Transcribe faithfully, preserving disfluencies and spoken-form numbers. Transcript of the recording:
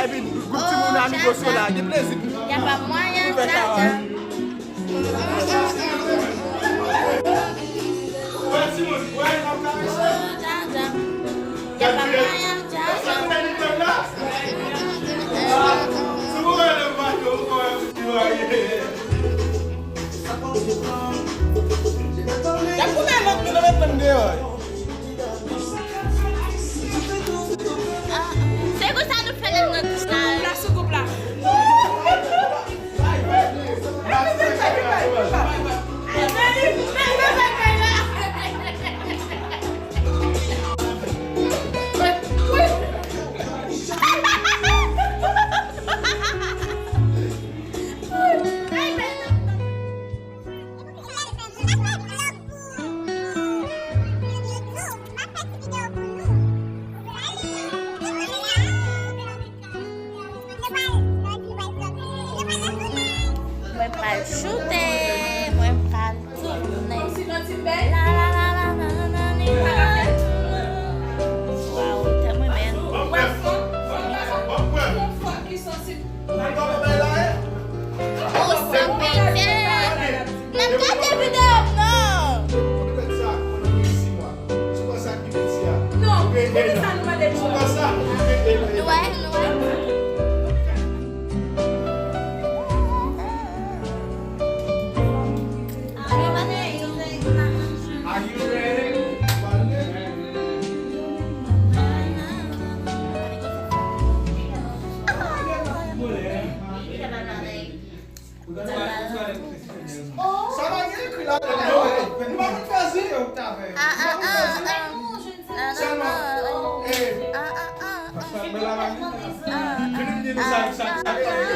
Epi gwoup timoun Amigo Sola gen plezi pou fè sa. Y ap koupe lòt nou nan met menm deyò. Se konsa nou fè lè nou nan douch la. Sou gwoup la, sou gwoup la. Mwen pral choute, mwen pral tounen. La, la, la, la, la, la, la, la. Waw, tèlman bèl. Ou san pitié. N ap gade videyo m non. Non, poukisa nou mande pou sa? Nou wè, nou wè. Sa pa gen ekri ladan l non. Nou pa konn fè zile Oktavè. Nou pa konn fè zile. Sèlman, eh, vin m di nou sa, sa, sa.